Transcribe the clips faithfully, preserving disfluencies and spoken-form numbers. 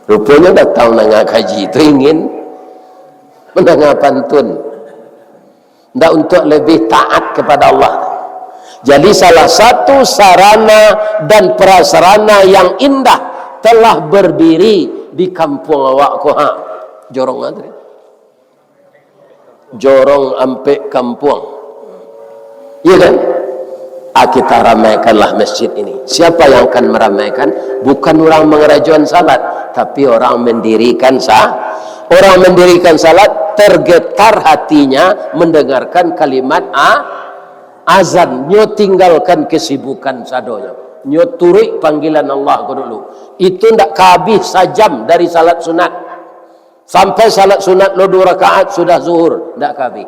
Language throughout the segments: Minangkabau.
Ruponyo datang mandanga kaji tu ingin mandanga pantun. Ndak untuak lebih taat kepada Allah. Jadi, salah satu sarana dan prasarana yang indah telah berdiri di kampuang awak ko, ha. Jorong tadi. Jorong Ampek Kampuang. Iya kan? Ah, kita ramaikanlah masjid ini. Siapa yang akan meramaikan? Bukan urang mangarajoan salat, tapi urang mandirikan sa-, urang mandirikan salat, tergetar hatinya mendengarkan kalimat a-, azan. Nyo tinggalkan kesibukan sadonyo. Nyo turuik panggilan Allah ko dulu. Itu ndak ka abih sajam dari salat sunat. Sampai salat sunat lo duo rakaat sudah zuhur, ndak ka abih.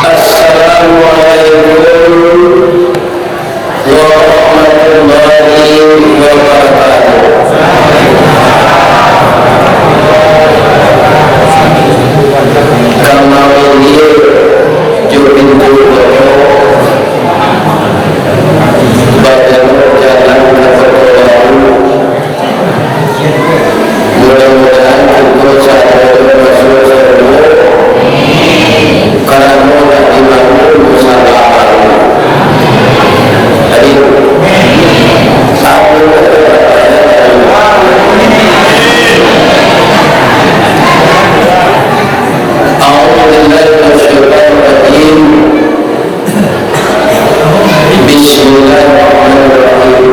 Assalamualaikum warahmatullahi wabarakatuh. Kamari jo pintu koto, bajalok jalan ka koto baru. Mudah-mudahan kito sadonyo masuak sarugo, karano lah dibangun musala baru. Amin. Amin. A'udzubillahi minasyaitonir rajim. Bismillahirrahmanirrahim.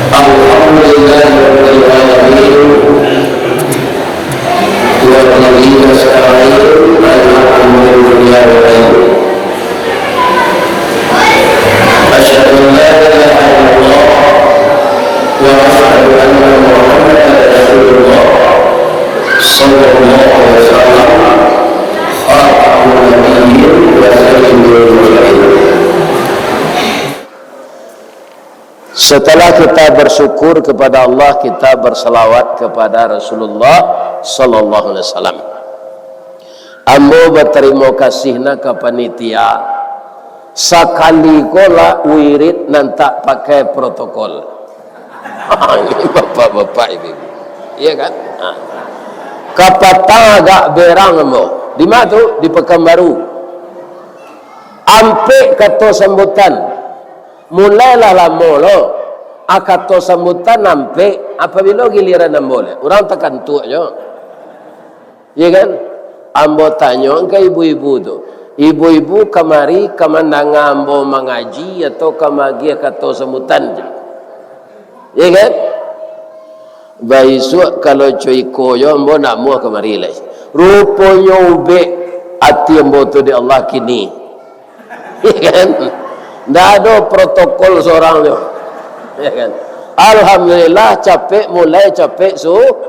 Alhamdulillahirabbil alamin. Wa bihi nasta'in ala umuri dunya wad din. Asyhadu an la ilaha illallah wa asyhadu anna Muhammadan Rasulullah sallallahu alaihi wasallam. Khatamun nabiyyin wa sayyidul mursalin. Setelah kita bersyukur kepada Allah, kita bersalawat kepada Rasulullah sallallahu alaihi wasallam. Ambo batarimo kasih na ka panitia. Sakali ko lah wirid nan tak pakai protokol. Ini bapak-bapak, ibu-ibu. Iya kan? Ha. Kapatang agak berang ambo. Di ma tu? Di Pekanbaru. Ampek kato sambutan. Mulailah lamo lo. A, kato sambutan ampek. Apabilo giliran ambo lai? Urang takantuak jo. Iya kan? Ambo tanyo ka ibu-ibu tu, "Ibu-ibu kamari ka mandanga ambo mangaji atau ka magiah kato sambutan?" Iya kan? Baisuak kalau co iko jo ambo ndak amuah kamari lai. Ruponyo ubek ati ambo tu dek Allah kini. Ya kan? Ndak ado protokol surang tu. Ya kan? Alhamdulillah, capek mulai, capek su-,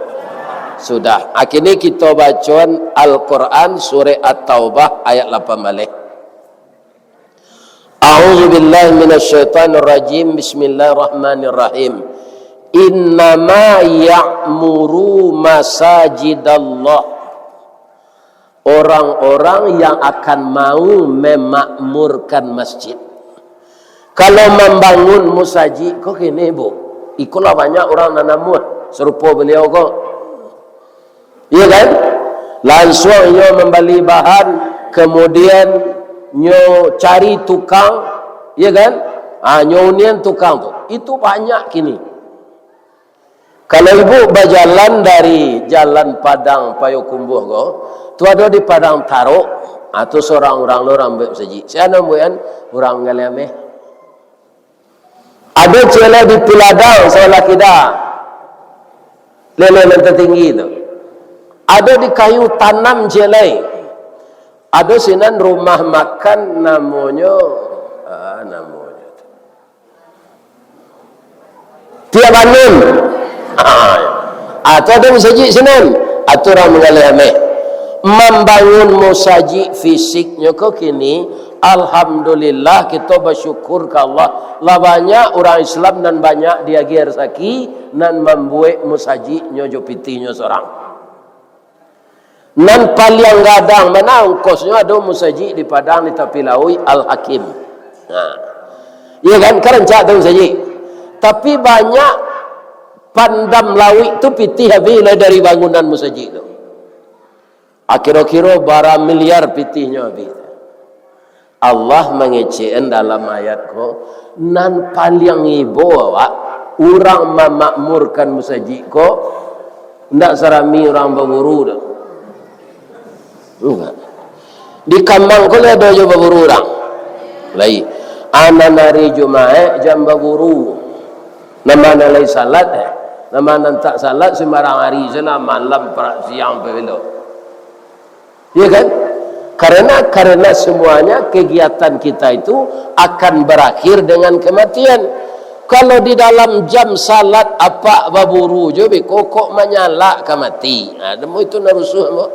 sudah. Kini kito bacoan Al-Quran, surah At-Taubah, ayat lapan baleh. A'udzubillahi minasyaitonirrajim. Bismillahirrahmanirrahim. Innama ya'muru masajidallah. Orang-orang yang akan mau memakmurkan masjid. Kalau mambangun musajik ko kini, Bu, iko lah banyak urang nan namuah sarupo baliau ko. Iya kan? Lansuang nyo mambali bahan, kemudian nyo cari tukang, iya kan? Ah, nyo unian tukang tu. Itu banyak kini. Kalau ibu bajalan dari Jalan Padang Payokumbuh ko, tu ado di Padang Tarok, ah, tu surang urang lo nan buek musajik. Sia nan buek an? Urang Galeh Ameh. Ado ciek lai di Piladang sabalah kida, lele nan tatinggi tu. Ado di Kayu Tanam ciek lai. Ado sinan rumah makan namonyo, ah, namonyo tu. Tiak Banun. Ha. Atau ado musajik sinan. Atau urang Galeh Ameh. Mambangun musajik fisiknyo ko kini, alhamdulillah, kito basyukur ka Allah. Lah banyak urang Islam nan banyak diagiah rasaki, nan mambuek musajiknyo jo pitihnyo sorang. Nan paliang gadang bana ongkosnyo ado musajik di Padang di tapi lauik, Al-Hakim. Nah. Iya kan, kan rancak tu musajik. Tapi banyak pandam lauik tu pitih habih lah dari bangunan musajik tu. Akiro-kiro bara miliar pitihnyo habih. Allah mangecekan dalam ayat ko, nan paliang ibo awak, urang mamakmurkan musajik ko, ndak sarami urang baburu doh. Indak. Di kamang ko lai ado jo baburu urang. Lai. Anan ari Jumaik jan baburu. Nan ma nan lai salat, eh? Nan ma nan tak salat, sumbarang ari sajo lah, malam, parak, siang, pabilo. Ya kan? Karena, karena semuanya kegiatan kita itu akan berakhir dengan kematian. Kalau di dalam jam salat apak baburu jo beko, kok manyalak ka mati. Ha, namo itu nan rusuah, ambo.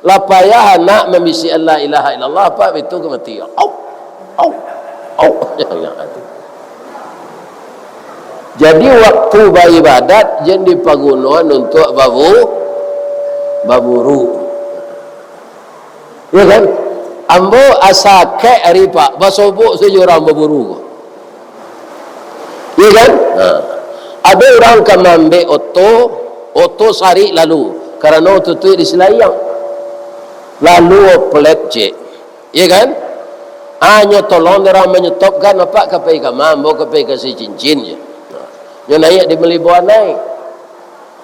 Lah payah anak mambisiakan la ilaha illallah, apak bitu ka mati. Au, au, au. Jadi, waktu baibadat jan dipagunoan untuak babu-, baburu. Ya kan? Ambo asa kek ari, Pak, basobok sajo urang baburu ko. Ya kan? Ha. Ado urang ka maambek oto, oto sarik lalu, karano oto tu di Silaiang. Lalu oplet, cek. Ya kan? Hanyo tolong urang manyetopkan, apak ka pai ka ma, ambo ka pai ka Sicincin je. Ha. Nyo naiak di Malibo Anai.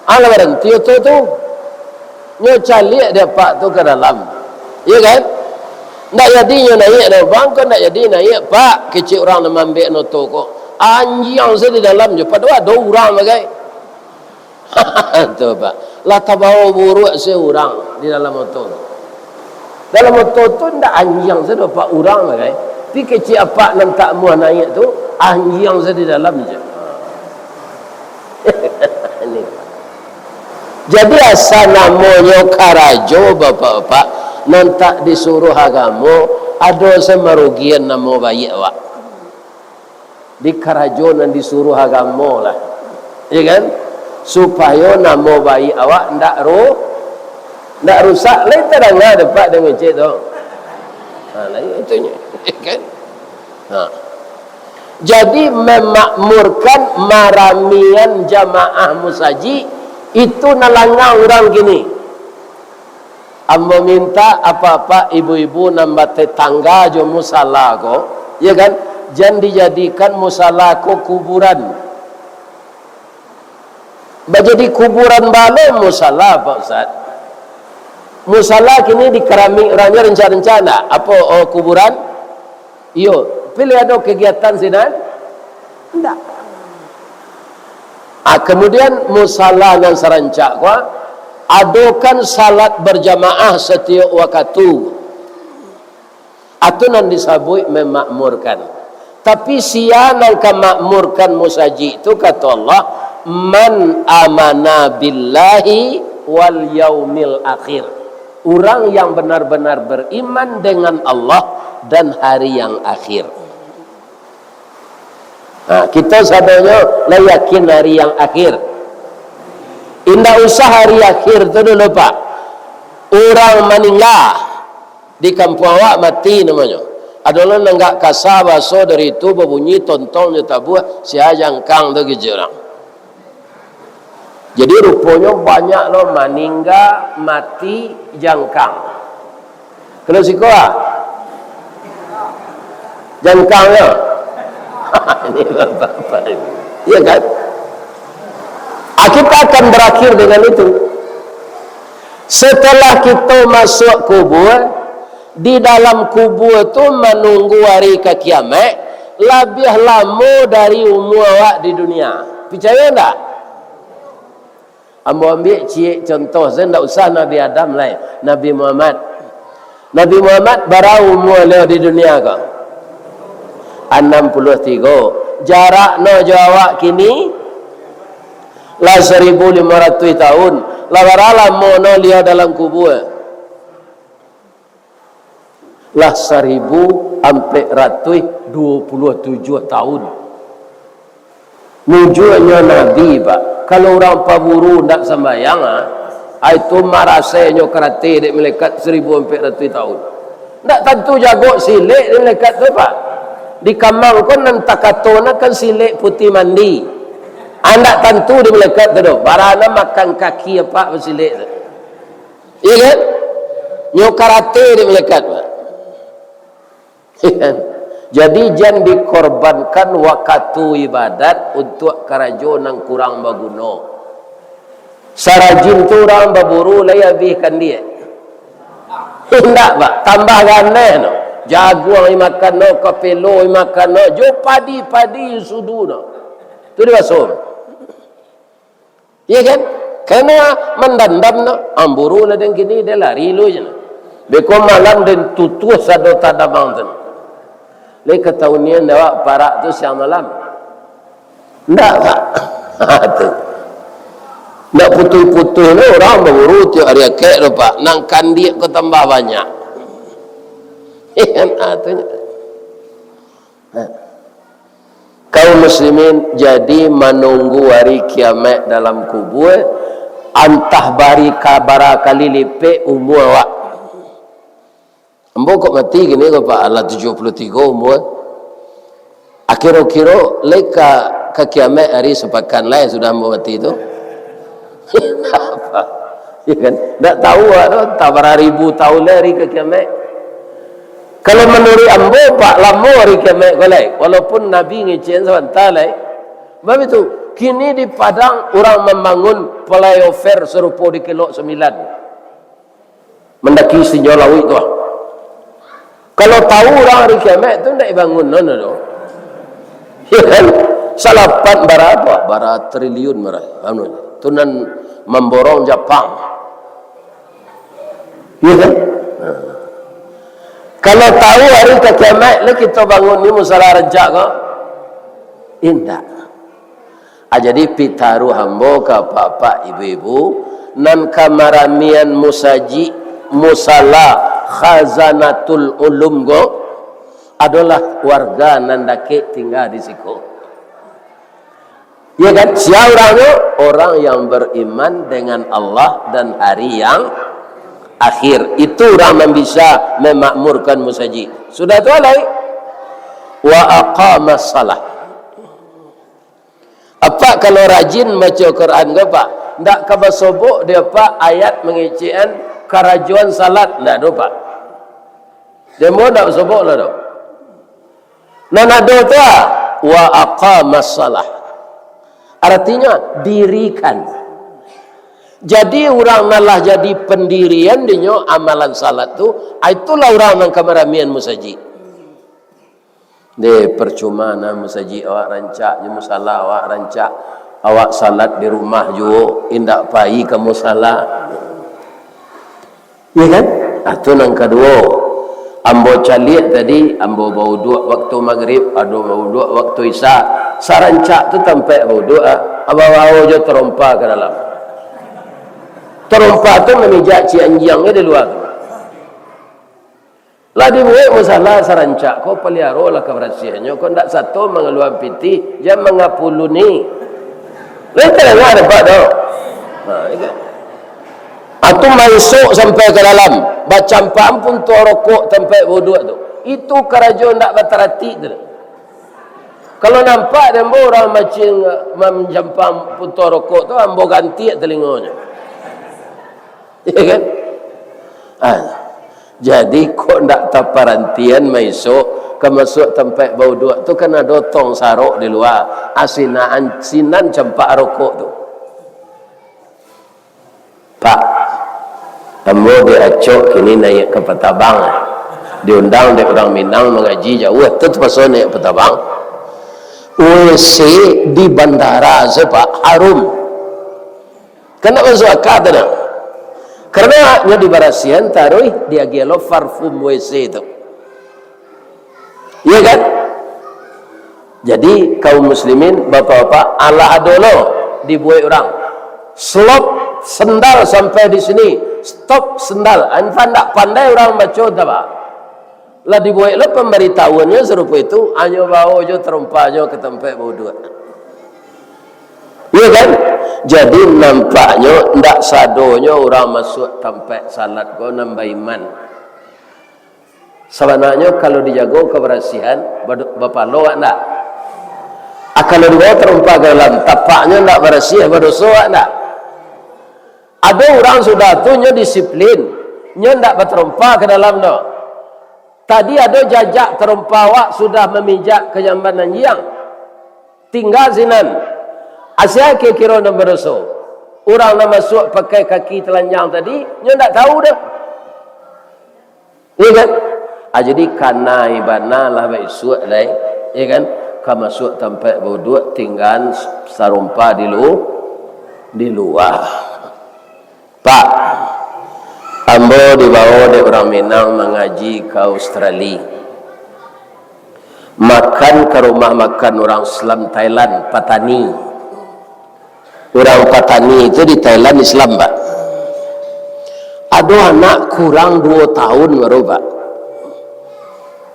Alah baranti oto tu. Nyo caliak dek apak tu ka dalam. Iya kan? Ndak jadi nyo naiak doh, "Bang, ko ndak jadi naiak, Pak," kecek urang nan maambek oto ko. "Anjiang sajo di dalam jo, padahal ado urang bagai." Tu, Pak. Lah tabawo buruak se urang di dalam oto tu. Dalam oto tu ndak anjiang sajo, Pak, urang bagai. Tapi kecek apak nan tak amuah naiak tu, anjiang sajo di dalam je. Ini. Jadi, asa namonyo karajo, bapak-bapak, nan tak disuruah agamo, ado samarugian namo baiak awak. Di karajo nan disuruah agamo lah. Ya kan? Supayo namo baiak awak ndak ru-, ndak rusak. Lai tadanga dek apak dek ngecek tu. Ha, lain itunyo. Ya kan? Ha. Jadi, memakmurkan maramian jamaah musajik, itu nan langgang urang kini. Ambo minta apak-apak, ibu-ibu nan batetangga jo musala ko, ya kan, jan dijadikan musala ko kuburan. Bajadi kuburan bana musala, Pak Ustaz. Musala kini di karamik urang nyo rancak-rancak ndak? Apo, oh, kuburan? Iyo, pilih ado kegiatan sinan? Ndak. Ah, kemudian musala nan sarancak ko, adokan salat berjamaah setiap wakatu. Atu nan disabuik memakmurkan. Tapi sia nan ka makmurkan musajik tu, kato Allah, "Man amana billahi wal yaumil akhir." Urang yang benar-benar beriman dengan Allah dan hari yang akhir. Nah, kito sadonyo lah yakin hari yang akhir. Indak usah hari akhir tu dulu, Pak. Urang maningga di kampuang awak mati namonyo. Ado lo nan agak kasa bahaso dari itu, babunyi tontong jo tabuah, sia jangkang tu kecek urang. Jadi, ruponyo banyak lo maningga, mati, jangkang. Kalau siko, ah? Jangkang, yo? Ini bapak-bapak ini. Iya kan? Ah, kita akan berakhir dengan itu. Setelah kita masuk kubur, di dalam kubur tu manunggu hari ka kiamaik, labiah lamo dari umua awak di dunia. Picayo ndak? Ambo ambiak ciek contoh, se ndak usah Nabi Adam lai, Nabi Muhammad. Nabi Muhammad bara umua baliau di dunia ko? Anam puluah tigo. Jarakno jo awak kini, lah saribu limo ratuih tahun. Lah bara lamo no baliau dalam kubua? Lah saribu ampek ratuih duo puluah tujuah tahun. Mujuanyo Nabi, Pak. Kalau urang paburu ndak sambayang, ah, ah, itu marasenyo karate dek malaikat saribu ampek ratuih tahun. Ndak tantu jago silek dek malaikat tu, Pak. Di kamang ko nan takato na kan silek putih mandi. Ah, ndak tantu dek malaikat tu doh. Barana makan kaki apak basilek tu. Iya kan? Nyo karate dek malaikat, Pak. Jadi, jan dikorbankan wakatu ibadat untuak karajo nan kurang baguno. Sarajin tu urang baburu lai abih kandiak. Indak, Pak, tambah ganeh no. Jaguang dimakan no, kapelo dimakan no, jo padi-padi sudu no. Tu dibaso. Iya kan? Karena mandandam no, amburu lah den kini, den lari lu je no. Beko malam den tutuah sado tadabang tu. Lai kataunian dek awak parak tu siang malam? Ndak, Pak. Tu. Ndak putuih-putuih no urang baburu tiok ari akek tu, Pak. Nan kandiak ko tambah banyak. Iya kan? Ah, tu nyo. Nah. Kaum muslimin, jadi manunggu hari kiamat dalam kubua, antah bari ka-, bara kali lipek umua awak. Ambo kok mati kini ko, Pak, alah tujuah puluah tigo umua. Akiro-kiro lai ka, ka kiamat hari sapakan lai sudah ambo mati tu. Apa? Ya kan? Ndak tahu awak tu, antah bara ribu tahun lai hari ka kiamat. Kalau manuruik ambo, Pak, lamo hari kiamat ko lai. Walaupun Nabi ngecekan sabanta lai. Bab itu, kini di Padang urang mambangun flyover sarupo di Kelok Sambilan. Mandaki Sinjau Lauik tu. Kalau tahu urang hari kiamat tu, ndak dibangun no, no, no. Ya kan? Salapan bara, bara triliun bara. Anu, tu nan mamborong Japang. Iya kan? Nah. Kalau tahu hari ka kiamat, lah kito bangun ni musala rancak ko? Indak. Ah, jadi pitaruah ambo ka apak-apak, ibu-ibu, nan ka maramian musajik, musala Khazanatul Ulum ko, adolah warga nan dakek tingga di siko. Ya kan? Sia urangnyo? Orang yang beriman dengan Allah dan hari yang akhir. Itu urang nan bisa memakmurkan musajik. Sudah tu alai, wa aqamas salah. Apak kalau rajin baca Quran ko, Pak, ndak ka basobok dek apak ayat mangecekan karajoan salat, ndak ado, Pak. Demo ndak basobok lah tu. Nan ado tu, ah, wa aqamas salah. Artinya, dirikan. Jadi, urang nan lah jadi pandirian dinyo amalan salat tu, ah, itulah urang nan ka maramian musajik. Deh, percuma nah musajik awak rancak, jo musala awak rancak, awak salat di rumah juo, indak pai ka musala. Iya kan? Ah, tu nan kaduo. Ambo caliak tadi, ambo bauduak waktu magrib, ado bauduak waktu isya. Sarancak tu tampek bauduak, ah. Abah bao jo tarompa ka dalam. Tarompa tu mamijak ciek anjiang di lua tu. Lah dibuek musala sarancak ko, paliarolah kabarasiahannyo ko, ndak sato mangaluan pitih, jan mangapuluni. Lai tadanga dek apak tu? Ha, itu. Atu maisok sampai ka dalam, bacampaan punto rokok tampek bauduak tu. Itu karajo ndak bataratik tu. Kalau nampak dek ambo urang mancing, mancampaan punto rokok tu, ambo gantiak talingonyo. Iya kan? Ah, jadi kok ndak taparantian maisok ka masuak tampek bauduak tu, kan ado tong sarok di lua. Ah, sinan, sinan campak rokok tu. Pak, ambo diacok kini naiak ka Patabang. Diundang dek urang Minang mangaji jauah, tu tapaso naiak Patabang. W C di bandara se, Pak, harum. Kan ndak masuak aka tu nah. Karano nyo dibarasiahan, taruih diagiah lo parfum W C tu. Iya kan? Jadi, kaum muslimin, bapak-bapak, alah ado lo dibuek urang. Stop sendal sampai di sini. Stop sendal. Antah ndak pandai urang baco, antah apo. Lah dibuek lo pambaritahuannyo sarupo itu, hanyo bao jo tarompanyo ka tampek bauduak. Iyo kan? Jadi, nampaknyo ndak sadonyo urang masuak tampek salat ko nan baiman. Sabananyo, kalau dijago kabarasihan, bado-, bapalo awak ndak? Ah, kalau dibawa tarompa ka dalam, tapaknyo ndak barasiah, badoso awak ndak? Ado urang sudah tu nyo disiplin, nyo ndak batarompa ka dalam doh. Tadi ado jajak tarompa awak sudah mamijak ka jamban anjiang. Tingga sinan. Asia kiro-kiro nan badoso. Urang nan masuak pakai kaki talanjang tadi, nyo ndak tahu doh. Iya kan? Ah, jadi kanai bana lah baisuak lai, iya kan? Ka masuak tampek bauduak, tinggaan tarompa di lu-, di lua. Pak, ambo dibawa dek urang Minang mangaji ka Australia. Makan ka rumah makan urang Islam Thailand, Patani. Urang Patani itu di Thailand Islam, Pak. Ado anak kurang duo tahun baru, Pak.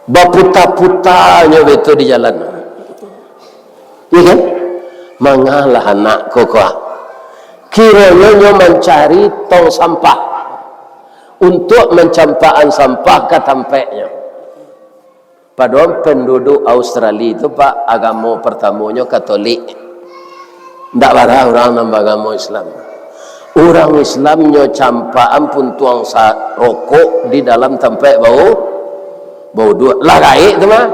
Baputa-putanyo betul di jalan. Iya kan? Mangalah anak ko ko. Kironyo nyo mancari tong sampah. Untuak mancampakan sampah ka tampeknyo. Padahal penduduk Australia tu, Pak, agamo pertamonyo Katolik. Ndak bara urang nan bagamo Islam. Urang Islam nyo campakan puntuang sa-, rokok di dalam tampek bau-, bauduak. Lah gaek tu mah.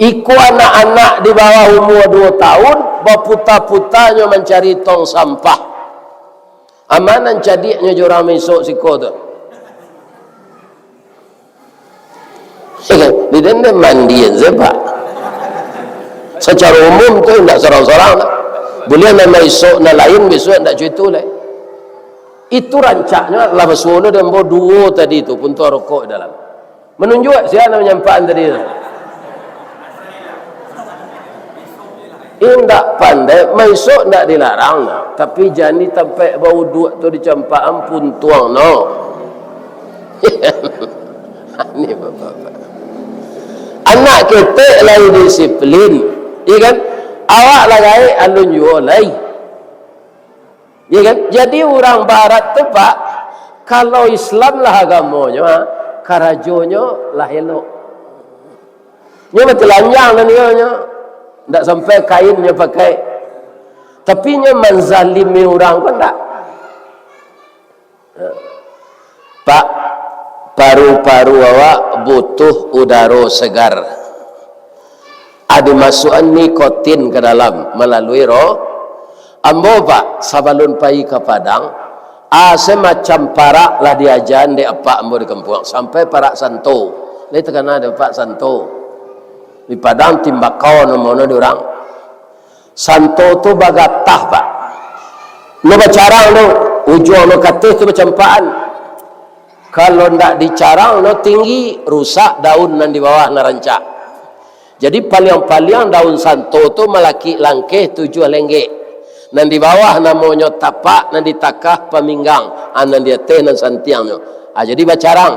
Iko anak-anak di bawah umur duo tahun, baputa-putanyo mancari tong sampah. Aman nan cadiaknyo jo urang maisok siko tu. Di den mandian sajo, Pak. Sacaro umum tu indak sorang-sorang lah. Buliah nan maisok nan lain, bisuak indak cuitu lai. Itu rancaknyo lah basuo lo den ambo duo tadi tu, puntuang rokok dalam. Manunjuak sia nan manyampakan tadi tu. Indak pandai, maisok indak dilarang, nah. Tapi jan di tampek bauduak tu dicampakan puntuang, no. Ni bapak-bapak. Anak ketek lai disiplin, iya kan? Awak lah gaek, alun juo lai. Ya kan? Jadi urang barat tu, Pak, kalau Islam lah agamonyo, ha, karajonyo lah elok. Nyo batalanjang lah nyo, nyo. Ndak sampai kain nyo pakai. Tapi nyo manzalimi urang ko ndak. Ha. Pak, paru-paru awak butuh udaro segar. Ado masuakan nikotin ka dalam malalui ro-, ambo, Pak, sabalun pai ka Padang, a, samacam parak lah diajaan dek apak ambo di kampuang, sampai parak santo. Lai takana dek apak santo. Di Padang timbakau namono di urang. Santo tu bagatah, Pak. Nyo bacarang tu, ujuang nyo kateh tu bacampakan. Kalau ndak dicarang nyo tinggi, rusak daun nan di bawah nan rancak. Jadi paliang-paliang daun santo tu malakik langkeh tujuah lenggek. Nan di bawah namonyo tapak, nan di takah paminggang, a, nan di ateh nan santiangnyo. A, jadi bacarang.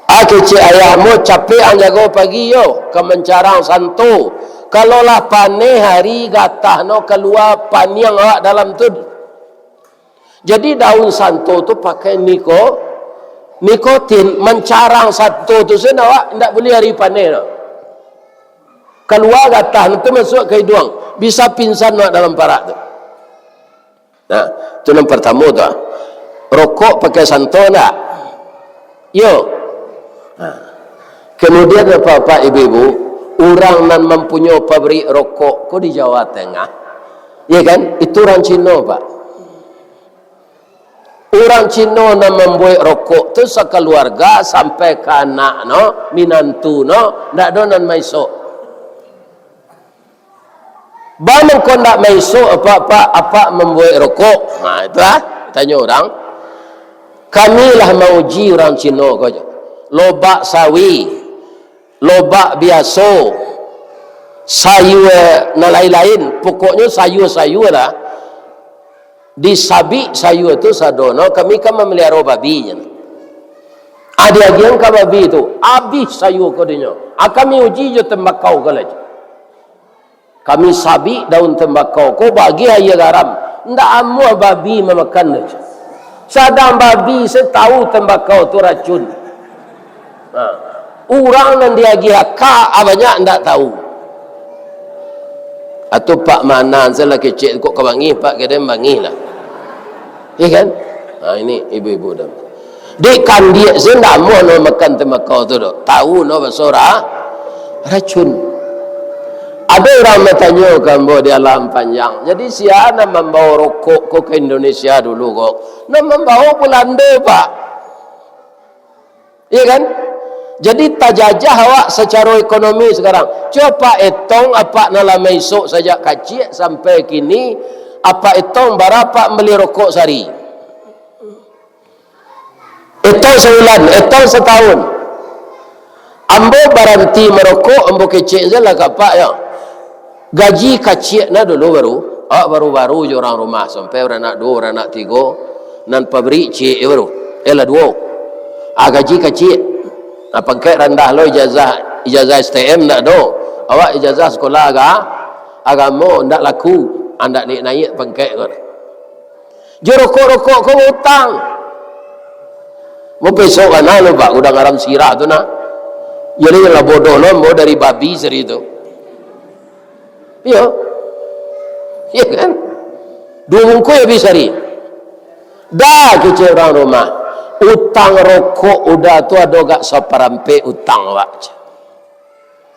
A, kecek ayahmu, capek ang jago pagi yo, ka mancarang santo. Kalau lah paneh hari, gatah no kalua paniang awak dalam tu. Jadi daun santo tu pakai niko-, nikotin, mancarang santo tu sen awak ndak buliah hari paneh no. Kalua gatah no tu masuak ka iduang, bisa pingsan awak dalam parak tu. Nah, tu nan partamo tu, ah. Rokok pakai santo ndak? Iyo. Nah. Kemudian, Bapak-bapak, Ibu-ibu, urang nan mampunyoi pabrik rokok ko di Jawa Tengah, ya kan? Itu urang Cino, Pak. Urang Cino nan mambuek rokok tu sakaluarga sampai ka anak no, minantu no, ndak ado nan maisok. Ba mangko ndak maisok apak-apak, apak mambuek rokok? Ha, itulah, tanyo urang. Kami lah mauji urang Cino ko jo. Lobak sawi, lobak biaso, sayua nan lain-lain, pokoknyo sayua-sayua lah. Di sabik sayua tu sadono, kami kan mamaliharo babi, jan. Ah, diagiahan ka babi tu, abih sayua ko dinyo. Ah, kami uji jo tembakau ko lai. Kami sabik daun tembakau ko, bagi aia garam. Ndak amuah babi mamakan tu. Sadang babi se tau tembakau tu racun. Ha. Urang nan diagiah ka, ah, banyak ndak tau. Atau Pak Manan, salah kecek kok ka bangih, Pak, kadang bangih lah. Iya kan? Ha, ini ibu-ibu dah. Dek kandiak se ndak amuah no makan tembakau tu doh. Tau no baso ra-, racun. Ada urang batanyo ka ambo di Alam Panjang, "Jadi sia nan mambawa rokok ko ka Indonesia dulu ko?" Nan mambawa Belando, Pak. Iya kan? Jadi tajajah awak sacaro ekonomi sekarang. Cubo Apak etong, Apak nan lah maisok sajak kaciak sampai kini, Apak etong bara Apak mambali rokok sahari? Etong sabulan, etong satahun. Ambo baranti marokok, ambo kecek se lah ka Apak yo. Gaji kaciak nah dulu baru, awak baru-baru jo urang rumah, sampai baranak duo, baranak tigo, nan pabrik ciek je baru, eh lah duo. Ah, gaji kaciak. Ah, pangkek randah lo, ijazah, ijazah S T M ndak ado. Awak ijazah sekolah aga-, agamo ndak laku, ah, ndak naiak-naiak pangkek ko. Jo rokok-rokok ko utang. Mau pesok kana lo, Pak, gudang garam sirah tu nah. Jadi lah bodoh lo, ambo dari babi sari tu. Iyo. Iya kan? Duo bungkuih habis sari. Dah, kecek urang rumah. Utang rokok Uda tu ado gak saparampek utang awak.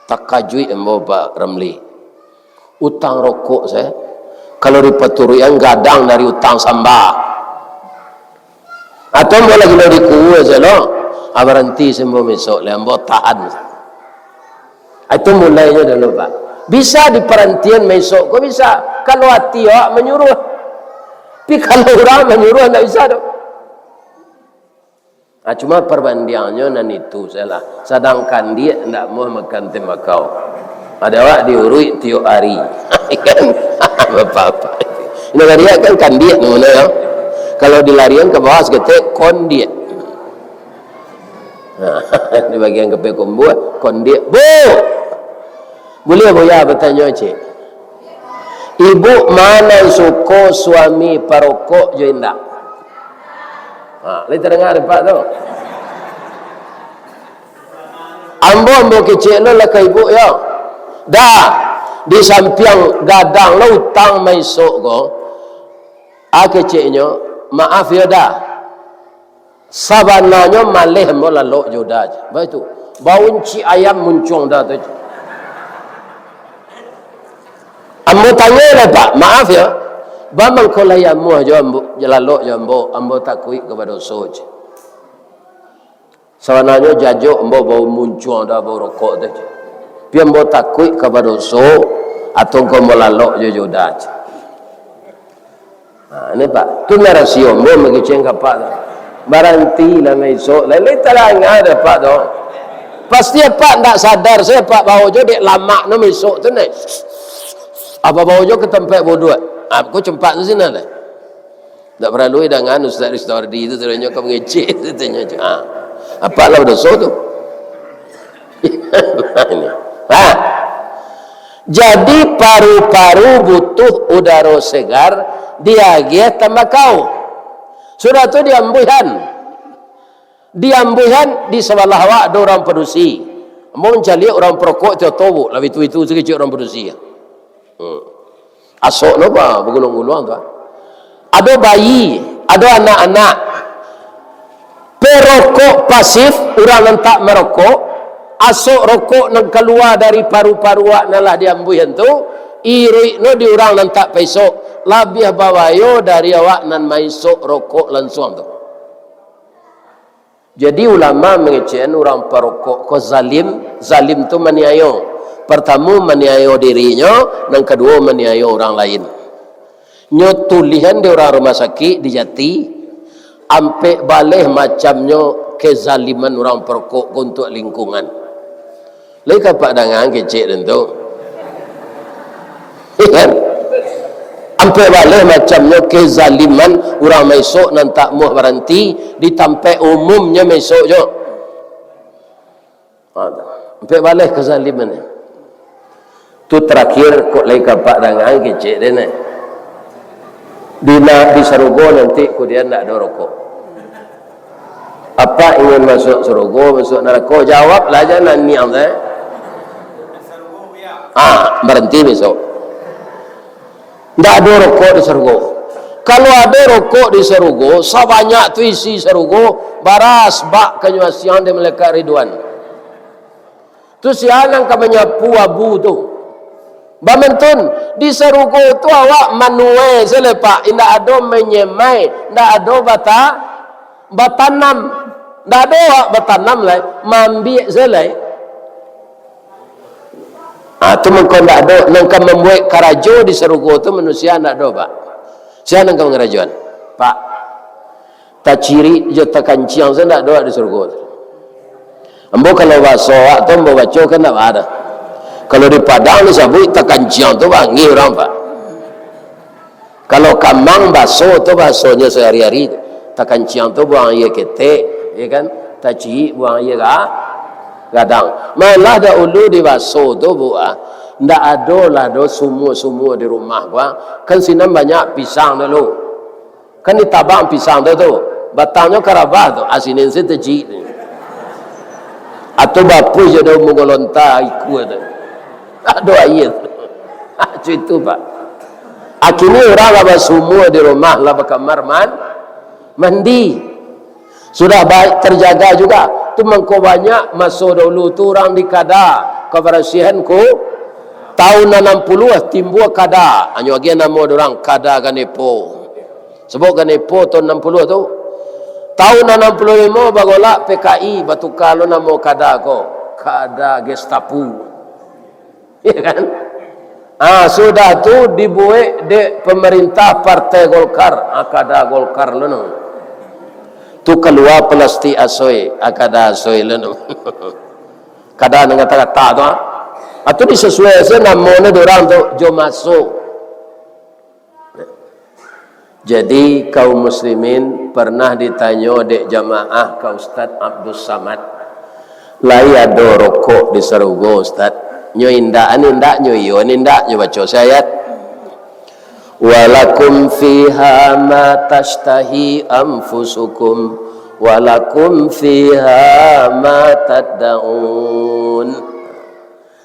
Takajuik ambo, Pak Ramli. Utang rokok se, kalau dipaturuikan gadang dari utang samba. Atau ambo lagi lo dikua se lo, ah, baranti se ambo maisok lai, ambo tahan. Ah, itu mulainyo dulu, Pak. Bisa diparantian maisok ko bisa, kalau ati awak manyuruah. Tapi kalau urang manyuruah, ndak bisa doh. Ah, cuma parbandiangannyo nan itu sajolah. Sadang kandiak ndak amuah makan tembakau. Ado awak diuruik tiok ari. Kan? Bapak-bapak. Indak kandiak kan kandiak namonyo, yo. Kalau dilarian ka bawah saketek, kondiak. Nah, di bagian kapia kumbuah, kondiak. Bu! Buliah Buya batanyo, cek? Ibu ma nan suko suami parokok jo indak? Ha, lai tadanga dek Pak tu? Ambo, ambo kecek lo lah ka ibu yo. Dah, di sampiang gadang lo utang maisok ko. Ah, keceknyo, maaf yo dah. Sabananyo maleh ambo lalok jo Uda, baitu. Bauncik ayam muncuang Uda tu. Ambo tanyo lah, Pak, maaf yo. Ba mangko lai amuah jo ambo, lalok jo ambo, ambo takuik ka badoso, cek. Sabananyo jajok ambo bau muncuang Uda, bau rokok tu, cek. Tapi ambo takuik ka badoso, atau ko ambo lalok jo, jo Uda, cek. Ha, ini, Pak. Tu nan rasio ambo magiceng ka Apak tu. Baranti lah maisok. Lai, lai tadanga dek Apak tu. Pasti Apak ndak sadar, sajo Apak bao jo dek lamak no maisok tu, neh. Apak bao jo ka tampek buduak. Ha, ko campak tu sinan, neh. Ndak paralu dangan Ustaz Ristawardi tu, sabananyo ka mangecek tu, tanyo. Ha. Apak lah badoso tu. Ini. Ha. Jadi, paru-paru butuh udaro segar, diagiah tambakau. Sudah tu diambuihan. Diambuihan di sabalah awak ado urang padusi. Ambo mancaliak urang parokok tu, tobo, labiah tu itu sakecek urang padusi. Hmm. Asok no ba-, baguluang-guluang tu, ah. Ado bayi, ado anak-anak. Perokok pasif, urang nan tak marokok, asok rokok nan kalua dari paru-paru awak nan lah diambuihan tu, iruik no di urang nan tak paisok, labiah babayo dari awak nan maisok rokok lansuang tu. Jadi, ulama mangecekan urang parokok ko zalim. Zalim tu maniayo. Partamo maniayo dirinyo, nan kaduo maniayo urang lain. Nyo tulihan di urang rumah sakik di Jati, ampek baleh macamnyo kezaliman urang parokok ko untuak lingkungan. Lai ka Apak danga kecek den tu? Iya kan? Ampek baleh macamnyo kezaliman urang maisok nan tak muah baranti di tampek umumnyo maisok jo. Ha, tu. Ampek baleh kezaliman ni. Tu terakhir, kok lai kapak dangan kecek deh neh. Di na-, di sarugo nanti kudian ndak ado rokok. Apak ingin masuk sarugo, masuk narako, jawablah aja nan niang teh. Ah, berhenti besok. Ndak ado rokok di sarugo. Kalau ado rokok di sarugo, sabanyak tu isi sarugo, bara asbak kanyo asiang di malaikat Ridwan. Tu sia nan ka manyapu abu tu. Bamantun, di sarugo tu awak manuai sajo, Pak. Indak ado manyemai, indak ado bata-, batanam. Indak ado awak batanam lai, maambiak sajo lai. Ah, tu mangko ndak ado, nan ka mambuek karajo di sarugo tu manusia ndak ado, Pak. Sia nan ka mangarajoan? Pak, tacirik jo takanciang sajo ndak ado di sarugo tu. Ambo kalau baso awak tu ambo baco kan ndak baa doh. Kalau di Padang disabuik takanciang tu bangih urang, Pak. Kalau kamang baso tu basonyo sahari-hari tu. Takanciang tu buang aia ketek, ya kan? Tacirik buang aia ga-, gadang. Malah dahulu di baso tu, Bu, ah, ndak ado lah do sumua-sumua di rumah, Bu, ah. Kan sinan banyak pisang dulu. Kan ditabang pisang tu, tu. Batangnyo karabah tu, ah, sinan se tacirik tu. Atau bapuih jo daun mangolonta ikua tu. Ado aia tu. Macam itu, Pak. Akhirnyo urang lah basumua di rumah, lah bakamar man-, mandi. Sudah baik terjaga juga. Tu mangko banyak maso dahulu tu urang di kada, kabarasihan ku. Tahun anam puluah timbua kada. Anyo agiah namo urang kada Ganepo. Sabab Ganepo tahun anam puluah tu. Tahun anam puluah limo bagolak P K I, batuka lo namo kada ko. Kada Gestapo. Ya kan? Ah, sudah tu dibuek dek pemerintah Partai Golkar. Ah, kada Golkar lo no. Tu kalua plastik asoi, ah, kada asoi lo no. Kada nan kata-kata tu, ah. Ah, tu disasuai se namo ni dorang tu, jo maso. Jadi, kaum muslimin, pernah ditanyo dek jamaah ka Ustaz Abdus Samad, "Lai ado rokok di sarugo, Ustaz?" Nyo indak, an indak, nyo iyo, an indak, nyo baco se ayat. "Walakum fiha ma tashtahi anfusukum, walakum fiha ma taddaun."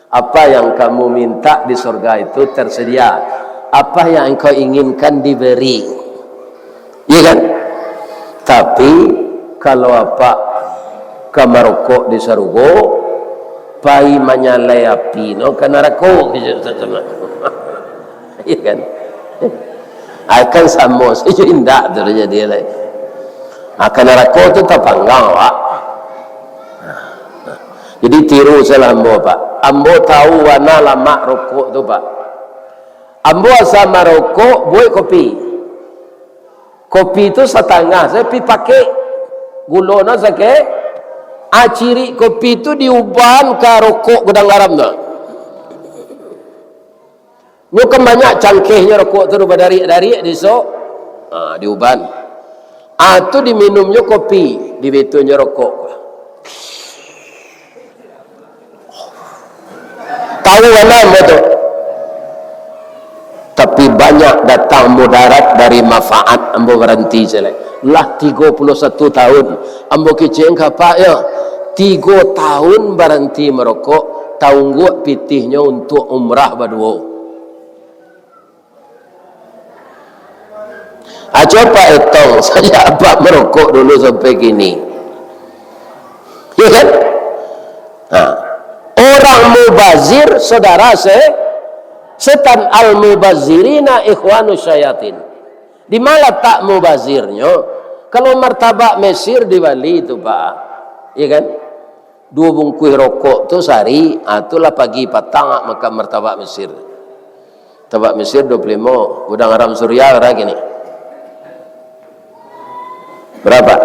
Apa yang kamu minta di surga itu tersedia. Apa yang engkau inginkan diberi. Iya kan? Tapi, kalau apak ka marokok di sarugo, pai manyalai api no ka narako. Iya kan? Ai kan samo sajo indak tu jadi lai. Ah, ka narako tu tapanggang awak. Jadi tiru salah ambo, Pak. Ambo tahu bana lamak rokok tu, Pak. Ambo asa marokok, buek kopi. Kopi tu satangah sajo pi pakek. Gulo no sakek. Acirik kopi tu diuban ka rokok gudang garam tu. Nyo kan banyak cangkehnyo rokok tu, badariak-dariak di so. Ha, diuban. Ah, tu diminumnyo kopi, dibitunnyo rokok. Tahu bana ambo tu. Tapi banyak datang mudarat dari manfaat, ambo baranti sajo lai. Lah tigo puluah satu tahun, ambo kecekan ka apak yo. Tigo tahun baranti marokok, taungguak pitihnyo untuak umrah baduo. Aco apak etong, sajak apak marokok dulu sampai kini. Ya kan? Ha. Orang mubazir, saudara se-, setan, al-mubazirina ikhwanu syayatin. Di ma latak mubazirnyo? Kalau martabak Mesir di Bali tu, Pak, ya kan? Duo bungkuih rokok tu sahari, ah, tu lah pagi patang, ah, makan martabak Mesir. Martabak Mesir duo puluah limo, gudang garam Suria bara kini? Bara?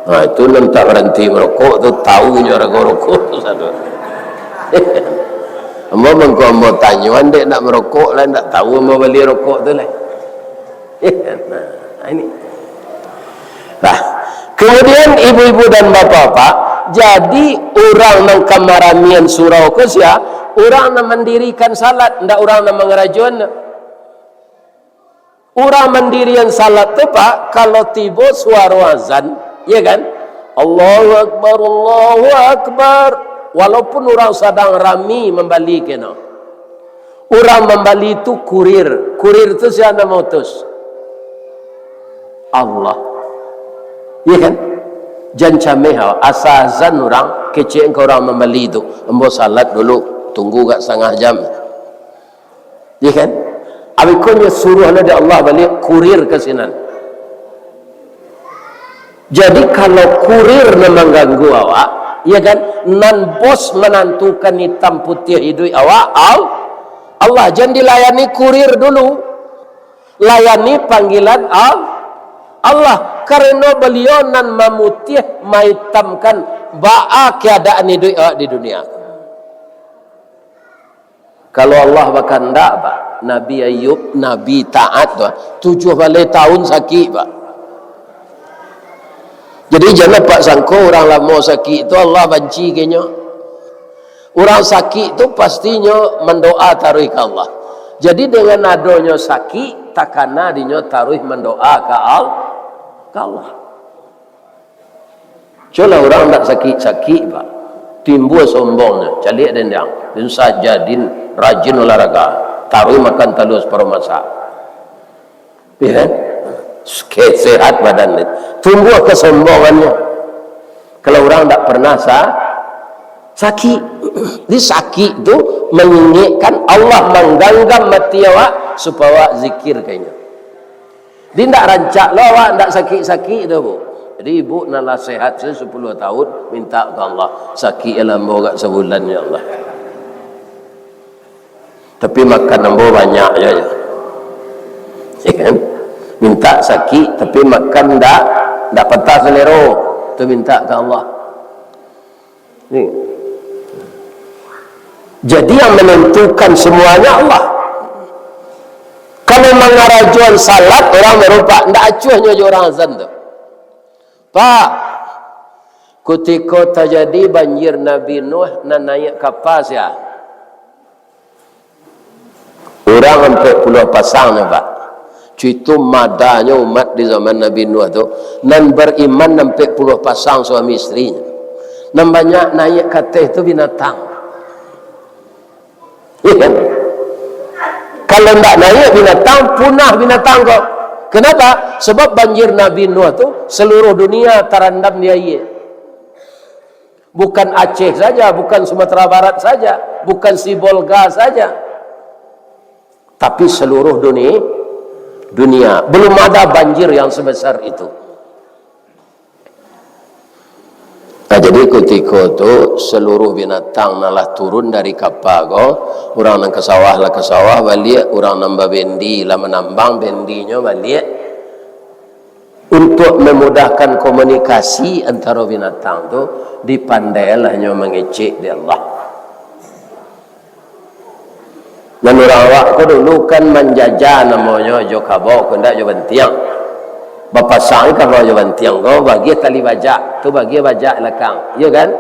Ah, itu nan tak baranti marokok tu, tahu nyo harago rokok tu sado. Ambo mangko ambo tanyo, andek nak marokok lah, ndak tahu ambo bali rokok tu lah. Nah, ini. Nah, kemudian ibu-ibu dan bapak-bapak, Jadi, urang nan ka maramian surau ko sia? Urang nan mandirikan salat, ndak urang nan mangarajoan. Urang mandirian salat tu, Pak, kalau tibo suaro azan, ya kan? Allahu Akbar, Allahu Akbar. Walaupun urang sadang rami mambali keno. Urang mambali tu kurir. Kurir tu sia nan mautus? Allah. Iya kan? Jan cameh awak. Asa azan urang, kecek ka urang mambali tu. Ambo salat dulu, tunggu gak satangah jam. Iya kan? Abih ko nyo suruah lah dek Allah baliak kurir ka sinan. Jadi, kalau kurir nan mangganggu awak, iya kan, nan bos manantukan itam putiah iduik awak, Al-, Allah, jan dilayani kurir dulu. Layani panggilan Al-, Allah, kareno Baliau nan mamutiah, maitamkan baa keadaan iduik awak di dunia. Kalau Allah bakandak, Pak, Nabi Ayub, Nabi taat tu, tujuah baleh tahun sakik, Pak. Jadi, jan Apak sangko urang lamo sakik tu Allah banci ka inyo. Urang sakik tu pastinyo mandoa taruih ka Allah. Jadi, dengan adonyo sakik, takana dinyo taruih mandoa ka Al-, ka Allah. Cubolah urang ndak sakik-sakik, Pak. Timbua sombongnyo, caliak den, den sajadin, rajin olahraga, taruih makan talua saparuah masak. Iya kan? Ke-, sehat badan den. Timbua kesombongannyo. Kalau urang ndak pernah sa-, sakik. Jadi sakik tu mangingekkan Allah mangganggam ati awak, supaya awak zikir ka Inyo. Jadi, ndak rancak lo awak ndak sakik-sakik tu, Bu. Jadi, ibu nan lah sehat se sapuluah tahun, minta ka Allah, "Sakik lah ambo agak sabulan, ya Allah. Tapi makan ambo banyak, ya, ya." Ya kan? Minta sakik, tapi makan ndak, ndak patah salero. Tu minta ka Allah. Ni. Jadi, yang menentukan semuanya Allah. Kalau mangarajoan salat, urang baru, Pak, ndak acuahnyo jo urang azan tu. Pak, kutiko tajadi banjir Nabi Nuh, nan naiak kapa sia? Urang ampek puluah pasang nyo, Pak. Cuitu madanyo umat di zaman Nabi Nuh tu, nan bariman ampek puluah pasang suami istrinyo. Nan banyak naiak ka ateh tu binatang. Iya kan? Kalau ndak naiak binatang, punah binatang ko. Kenapa? Sebab banjir Nabi Nuh tu, seluruh dunia tarandam di aia. Bukan Aceh saja, bukan Sumatera Barat saja, bukan Sibolga saja, tapi seluruh duni-, dunia. Belum ada banjir yang sebesar itu. Nah, jadi kutiko tu, seluruh binatang nan lah turun dari kapa ko, urang nan ka sawah lah ka sawah baliak, urang nan babendi lah manambang bendinyo baliak. Untuak mamudahkan komunikasi antaro binatang tu, dipandailah nyo mangecek dek Allah. Nan urang awak ko dulu kan manjaja namonyo jo kabau, ko ndak jo bantiang. Bapasang kabau jo bantiang ko, bagian tali bajak, tu bagian bajak lakang. Iyo kan?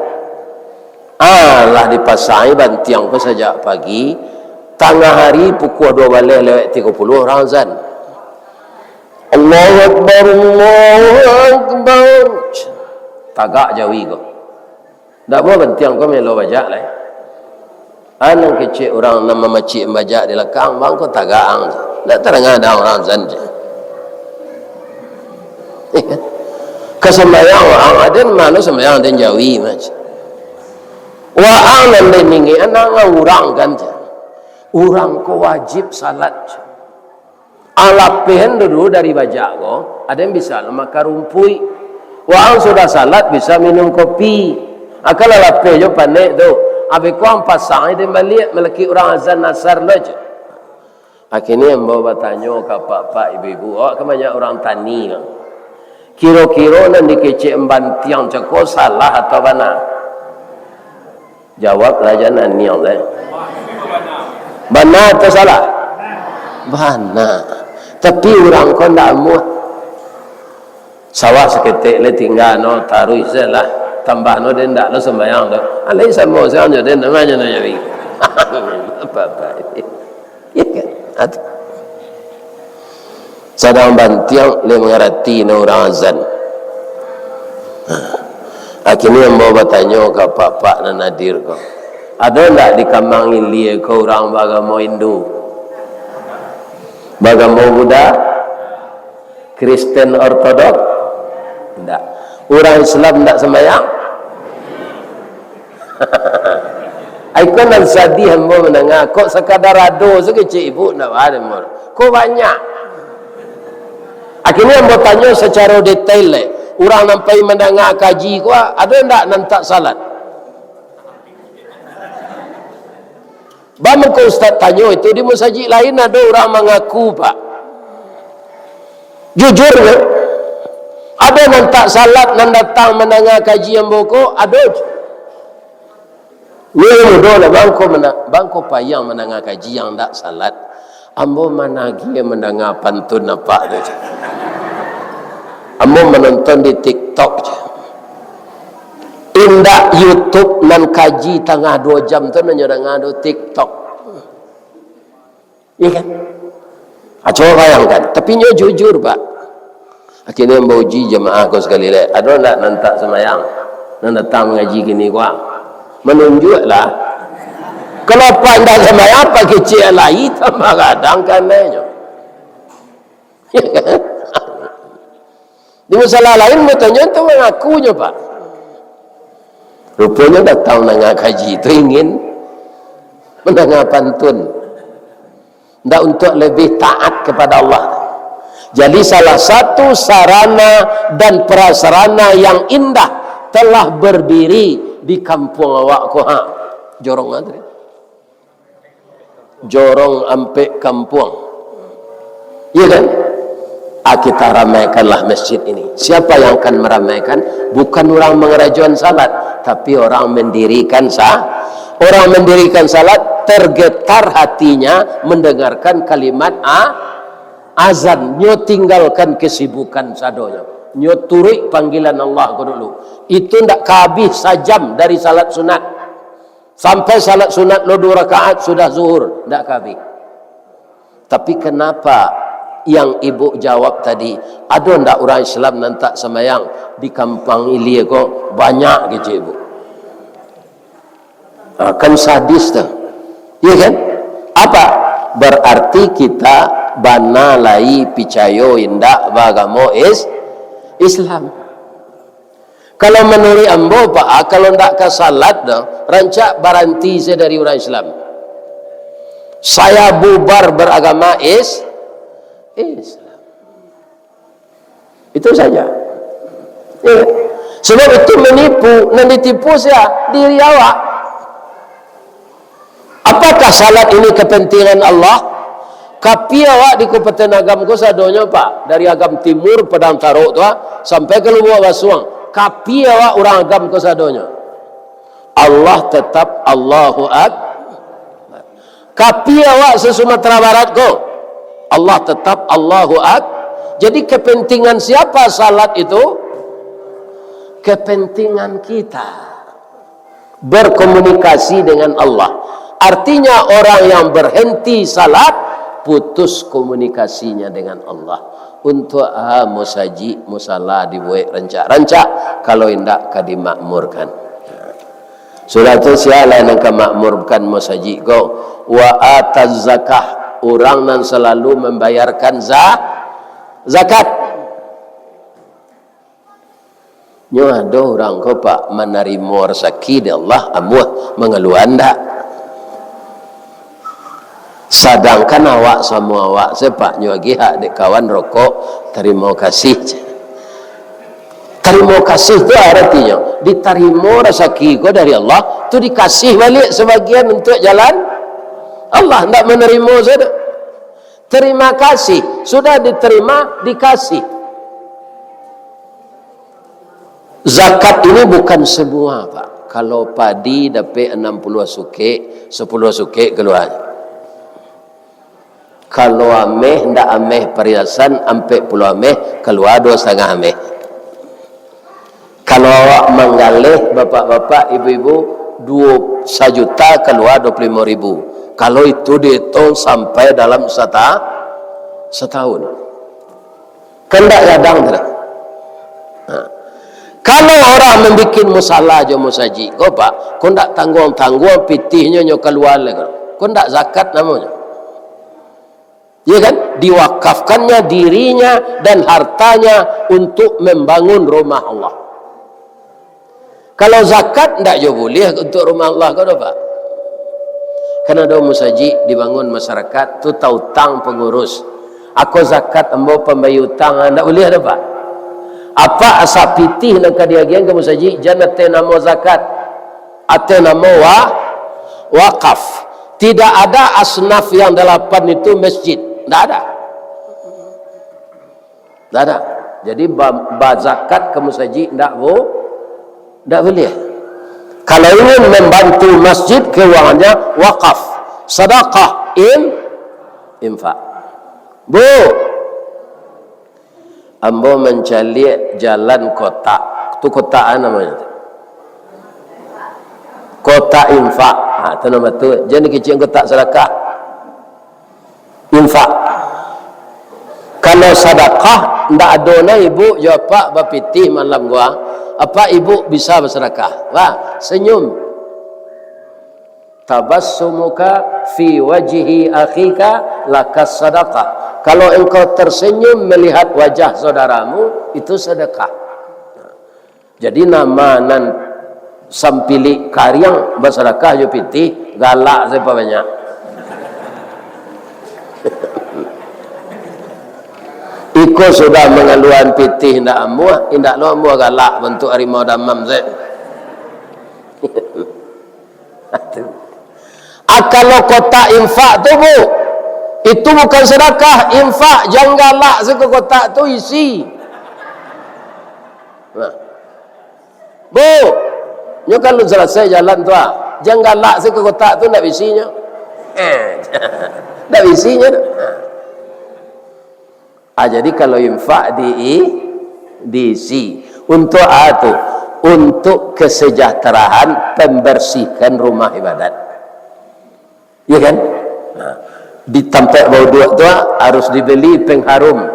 Ah, lah dipasangi bantiang ko sajak pagi, tangah hari pukua duo baleh lewat tigo puluah urang azan. Allahu Akbar, Allahu Akbar. Tagak jawi ko. Ndak buah bantiang ko melo bajak lai. Anang kecek urang nan mamacik bajak di lakang, bang ko tagak ang. Ndak tarangah dang urang azan je. Ka sambayang waang, aden mano sambayang aden jawi mah. Waang nan den ingek, anang urang kan je. Urang ko wajib salat je. Ang lapehan dulu dari bajak ko, aden bisa lah makan rumpuik. Waang sudah salat bisa minum kopi. Akan lah lapeh jo panek tu. Abih ko ang pasang aden baliak, malakik urang azan asar lo je. Akhirnyo ambo batanyo ka apak-apak, ibu-ibu, awak kan banyak urang tani kan. Kiro-kiro nan dikecek bantiang cako salah atau bana? Jawablah jan aniang lai. Bana atau salah? Bana. Tapi urang ko ndak amuah. Sawah saketek lai tingga no, taruih se lah. Tambah no den ndak lo sumbayang tu. Alai samo sajo den namonyo no jadi. Apa-apa. Ya kan? Atu. Sadang bantiang lai mangarati no urang azan. Ha. Akhirnyo ambo batanyo ka apak-apak nan hadir ko, ado ndak di Kamang Ilie ko urang baagamo Hindu? Baagamo Buddha? Kristen Ortodok? Ndak. Urang Islam ndak sambayang? Ai ko nan sadih ambo mandanga, kok sakadar ado sakecek ibu ndak ba deh, Mor. Ko banyak. Akhirnyo ambo tanyo sacaro detail, eh, urang nan pai mandanga kaji ko, ado ndak nan tak salat? Ba mangko ustaz tanyo itu, di masajik lain ado urang mangaku, Pak. Jujur, kan? Ado nan tak salat nan datang mandanga kaji ambo ko, ado. Ni mudo lah, bangko mana, bangko payang mandanga kaji yang ndak salat. Ambo managiah mandanga pantun apak tu. Ambo manonton di TikTok je. Indak YouTube nan kaji tangah duo jam tu nan nyo danga do TikTok. Iya kan? Ah, cubo bayangkan. Tapi nyo jujur, Pak. Akhirnyo ambo uji jamaah ko sakali lai. Ado ndak nan tak sambayang? Nan datang mangaji kini ko? Manunjuak lah. Kalau apak ndak sambayang, apak kecek lai tambah gadang kanai nyo. Iya kan? Di musala lain, batanyo tu mangaku nyo, Pak. Ruponyo datang mandanga kaji tu ingin mandanga pantun. Ndak untuak lebih taat kepada Allah. Jadi, salah satu sarana dan prasarana yang indah telah berdiri di kampuang awak ko, ha. Jorong Adri. Jorong Ampek Kampuang. Iya kan? Ah, kita ramaikanlah masjid ini. Siapa yang akan meramaikan? Bukan urang mangarajoan salat, tapi urang mandirikan sa-, urang mandirikan salat, tergetar hatinya mendengarkan kalimat a-, azan. Nyo tinggalkan kesibukan sadonyo. Nyo turuik panggilan Allah ko dulu. Itu ndak ka abih sajam dari salat sunat. Sampai salat sunat lo duo rakaat sudah zuhur, ndak ka abih. Tapi kenapa yang ibu jawab tadi, ado ndak urang Islam nan tak sambayang di Kampuang Ilie ko? Banyak, kecek ibu. Ha, kan sadih tu. Iya kan? Apa? Berarti kita bana lai picayo indak baagamo is-, Islam. Kalau manuruik ambo, Pak, ah, kalau ndak ka salat doh, rancak baranti se dari urang Islam. Saya bubar beragama is-, Islam. Itu saja. Ya. Sebab itu menipu, nan ditipu sia? Diri awak. Apakah salat ini kepentingan Allah? Kapia awak di Kabupaten Agam ko sadonyo, Pak. Dari Agam Timur, Padang Tarok tu, ah, sampai ka Lubuak Basuang. Kapia awak urang Agam ko sadonyo. Allah tetap Allahu Akbar. Kapia awak se-Sumatera Barat ko. Allah tetap Allahu Ak-, jadi kepentingan siapa salat itu? Kepentingan kita. Berkomunikasi dengan Allah. Artinya, orang yang berhenti salat, putus komunikasinya dengan Allah. Untuak a musajik, musala dibuek rancak-rancak, kalau indak ka dimakmurkan. Sudah tu, sia lai nan ka makmurkan musajik ko? Wa ataz zakah, urang nan salalu mambayarkan za-, zakat. Nyo ado urang ko, Pak, manarimo rasaki dari Allah, amuah mangalua ndak? Sadangkan awak samo awak se, Pak, nyo agiah hak dek kawan rokok, tarimo kasih. Tarimo kasih tu aratinyo, ditarimo rasaki ko dari Allah, tu dikasih baliak sabagian untuak jalan Allah, ndak manarimo sajo. Terima kasih, sudah diterima, dikasih. Zakat ini bukan semua, Pak. Kalau padi dapek anam puluah sukek, sapuluah sukek kalua. Kalau ameh, ndak ameh pariasan, ampek puluah ameh, kalua duo satangah ameh. Kalau awak manggaleh, bapak-bapak, ibu-ibu, duo sajuta kalua duo puluah limo ribu. Kalau itu dietong sampai dalam sata-, satahun. Kan ndak gadang tu dah. Ha. Kalau urang mambuek musala jo musajik ko, Pak, ko ndak tangguang-tangguang pitihnyo nyo kalua lai ko. Ko ndak zakat namonyo. Ya kan? Diwakafkannya dirinya dan hartanya untuk membangun rumah Allah. Kalau zakat, ndak jo buliah untuk rumah Allah ko doh, Pak. Kan ado musajik dibangun masyarakat, tu tautang pangurus. Ako zakat ambo pambayia utang, ah, ndak buliah doh, Pak. Apak asa pitih nan ka diagiahan ka musajik, jan ateh namo zakat. Ateh namo wa-, wakaf. Tidak ada asnaf yang dalapan itu masjid. Ndak ada. Ndak ada. Jadi, ba-, bazakat ka musajik ndak bu-, ndak buliah. Kalau ingin mambantu masjid, keuangannya wakaf, sadakah, in-, infak. Bu, ambo mancaliak jalan kotak. Tu kotak a namonyo tu? Kotak infak. Ha, tu namo tu. Jan dikecek kotak sadakah. Infak. Kalau sadakah, ndak ado nah ibu jo apak bapitih malam ko. Apak ibu bisa basadakah. Wah, senyum. Tabassumuka fi wajhi akhika lakas sadakah. Kalau engkau tersenyum melihat wajah saudaramu, itu sedekah. Jadi, nama nan sampilik kariang basadakah jo pitih, galak se pabanyak. Iko sudah mangaluakan pitih indak amuah, indak lo amuah galak bantuak harimau damam se. Ah, kalau kotak infak tu, Bu, itu bukan sedekah, infak, jan galak se ka kotak tu isi. Nah. Bu, nyo kalau salasai jalan tu, ah, jan galak se ka kotak tu, ndak bisi nyo. Eh, ndak bisi nyo tu. Nah. Ah, jadi kalau infak di-, diisi. Untuk a tu? Untuk kesejahteraan, pembersihkan rumah ibadat. Iya kan? Nah, di tampek bauduak tu harus dibeli pengharum.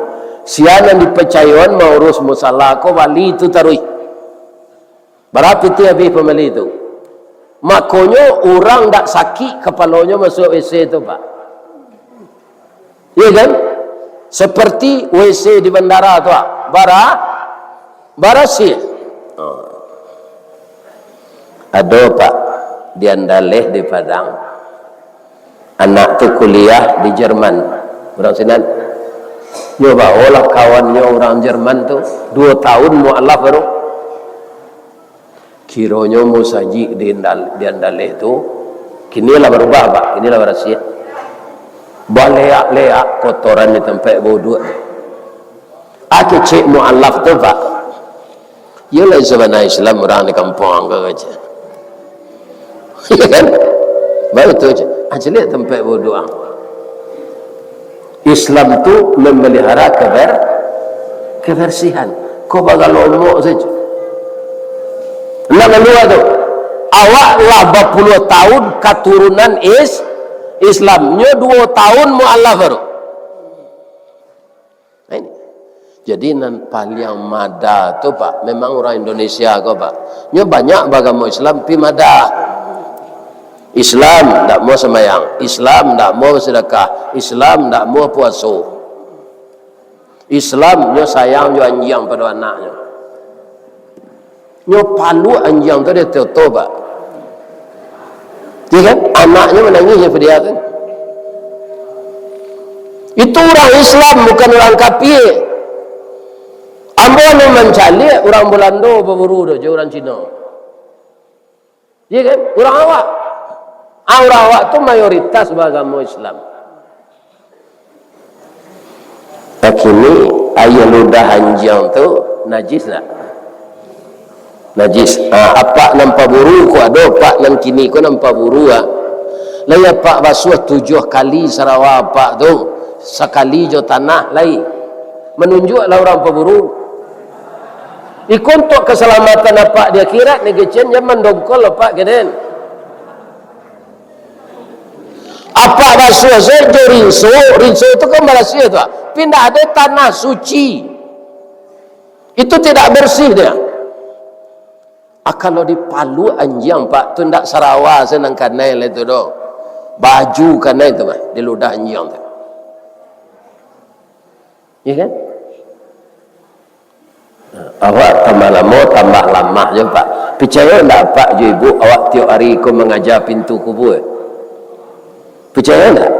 Sia nan dipacayoan maurus musala ko bali tu taruih. Bara pitih abih pambali tu. Makonyo urang dak sakik kapalonyo masuak W C tu, Pak. Iya kan? Seperti W C di bandara tu, Pak. Bara-, barasiah. Oh. Ado, Pak, di Andaleh di Padang. Anak tu kuliah di Jerman. Urang sinan. Nyo baolah kawannyo urang Jerman tu, duo tahun mualaf baru. Kironyo musajik di Andal-, di Andaleh tu, kini lah barubah, Pak. Kini lah barasiah. Baleak-leak kotoran di tampek bauduak tu. Ah, kecek mualaf tu, Pak. Iyolah sabana Islam urang di kampuang ko, kecek. Iya kan? Baru tu, kecek. Ah, caliak tampek bauduak. Islam tu memelihara keber-, kebersihan. Ko bagalo umur sajo. Nak kalua tu. Awak lah bapuluah tahun katurunan is-, Islam. Nyo duo tahun mualaf baru. Nah, ini. Jadi, nan paliang mada tu, Pak, memang urang Indonesia ko, Pak. Nyo banyak bagamo Islam, pi mada. Islam ndak mau sembayang, Islam ndak mau sedekah, Islam ndak mau puaso. Islam nyo sayang jo anjiang pado anaknyo. Nyo paluak anjiang tu, dia totoba. Iya kan? Anaknyo manangih, nyo padiakan. Itu urang Islam, bukan urang kapia. Ambo ni mancaliak urang Balando baburu tu jo urang Cino. Iya kan? Urang awak. Ah, urang awak tu mayoritas baagamo Islam. Nah, kini aia ludah anjiang tu najis ndak? Najis. Ah, apak nan paburu ko ado, apak nan kini ko nan paburu, ah. Lai apak basuah tujuah kali sarawa apak tu, sakali jo tanah lai. Manunjuaklah urang paburu. Iko untuak kasalamatan apak di akhirat, ni kecen, jan mandongkol apak, keden. Apak basuah sajo rinso, rinso tu kan barasiah tu, ah. Tapi ndak ado tanah suci. Itu tidak bersih dia. Ah, kalau dipaluak anjiang, Pak, tu ndak sarawa se nan kanai lai tu doh. Baju kanai tu mah, di ludah anjiang tu. Iya kan? Awak tambah lamo, tambah lamah jo, Pak. Picayo ndak, Pak jo Ibu, awak tiok ari ko mangaja pintu kubua? Picayo ndak?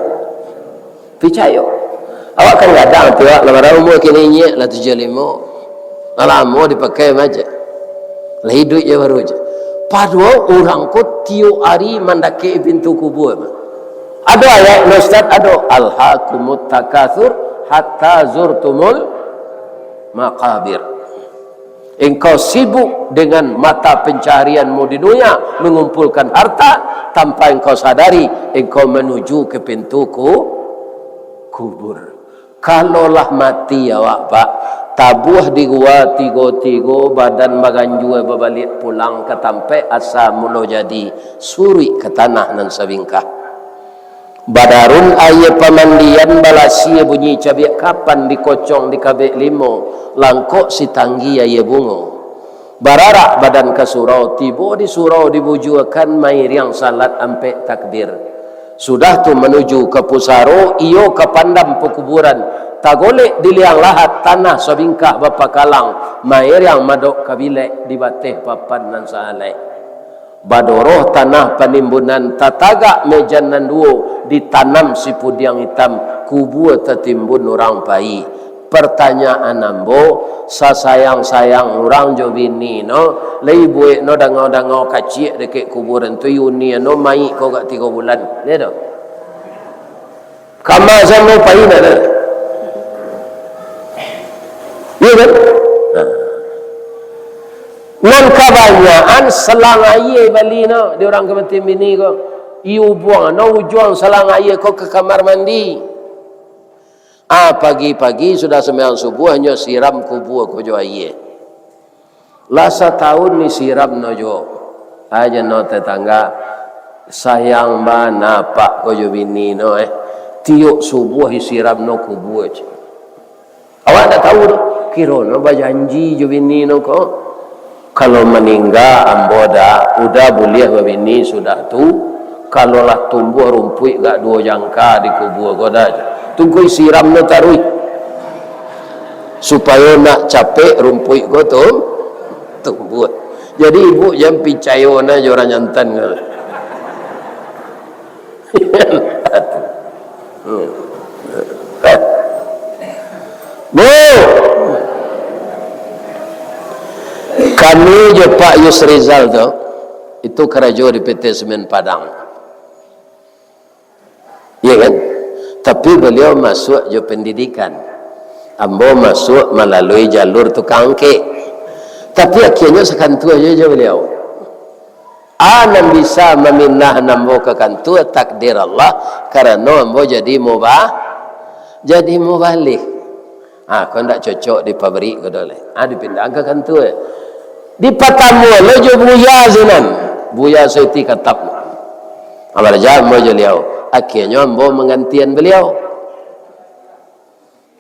Picayo. Awak kan gadang tu, awak lah bara umua kini, inyiak lah tujuah limo. Lah lamo dipakai macam. Lah iduik je baru je. Paduo urang ko tiok ari mandakek pintu kubua mah. Ado ayat, Ustaz, ado, "Alhakumut takatsur hatta zurtumul maqabir." Engkau sibuk dengan mata pencaharianmu di dunia, mengumpulkan harta, tanpa engkau sadari, engkau menuju ke pintu ku-, kubur. Kalau lah mati awak, Pak, tabuah di gua tigo-tigo, badan baganjua babaliak pulang ka tampek asa mulo jadi, suruik ka tanah nan sabingkah. Badarun aia pamandian, balasia bunyi cabiak kapan, dikocong di kabek limo, langkok sitanggi aia bungo. Bararak badan ka surau, tibo di surau dibujuakan, mairiang salat ampek takbir. Sudah tu manuju ka pusaro, iyo ka pandam pakuburan, tagolek di liang lahat, tanah sabingkah bapakalang, mairiang madok ka bilek di bateh papan nan sahalek. Badoroh tanah panimbunan, tatagak mejan nan duo, ditanam sipudiang itam, kubua tatimbun urang pai. Partanyaan ambo, sasayang-sayang urang jo bini no, lai buek no dangau-dangau kaciak dakek kuburan tu, uni no maik ko agak tigo bulan. Iyo tu. Kama samo pai ndak ado. Iyo kan? Nah. Nan kabanyakan selang aia bali no, di urang kamatian bini ko. Iyo buang no ujuang selang aia ko ka kamar mandi. Ah, pagi-pagi sudah sumbayang subuah, nyo siram kubua ko jo aia. Lah satahun ni siram no juo. Aja no tetangga, sayang bana apak ko jo bini no, eh. Tiok subuah siram no kubua, cek. Awak ndak tahu doh, kiro no bajanji jo bini no ko. Kalau maningga ambo dah, udah buliah babini sudah tu, kalau lah tumbuah rumpuik gak duo jangka di kubua ko dah, tungkui siram no taruih. Supayo nak capek rumpuik ko tu tumbuah. Jadi ibu jan picayo na jo urang jantan ko. Bu, kami jo Pak Yusrizal tu, itu karajo di P T Semen Padang. Iya kan? Tapi beliau masuak jo pendidikan. Ambo masuak malalui jalur tukang angkek. Tapi akhirnyo sakantua jo, jo beliau. A nan bisa mamindah ambo ka kantua, takdir Allah, karano ambo jadi mubah, jadi mubalih. Ah, ko ndak cocok di pabrik ko doh lai. Ah, dipindahan ka kantua. Dipatamu lo jo buya sinan. Buya Saiti Katap. Ah, baraja ambo jo liau. Akhirnyo ambo manggantian beliau.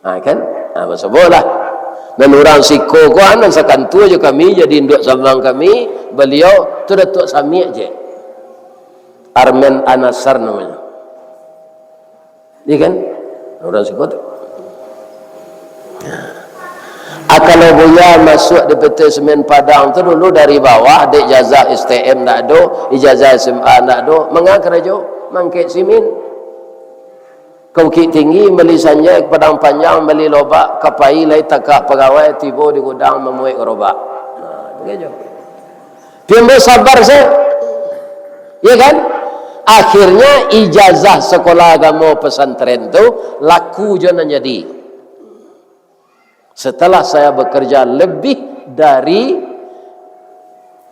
Ah, kan? Ah, basoboklah. Nan urang siko ko, ah, nan sakantua jo kami, jadi induak samang kami, beliau tu Datuak Samik je. Armen Anasar namonyo. Iya kan? Urang siko tu. Ah, kalau buya masuak di P T Semen Padang tu dulu dari bawah, dek ijazah S T M ndak ado, ijazah S M A ndak ado, manga karajo, mangkek simin. Ka Bukik Tinggi, bali sanjai, ka Padang Panjang, bali lobak, ka pai lai tagak pagawai, tibo di gudang mamuek garobak. Nah, itu karajo. Pian sabar se. Ya kan? Akhirnya ijazah sekolah agamo pesantren tu laku jo nan jadi. Setelah saya bekerja lebih dari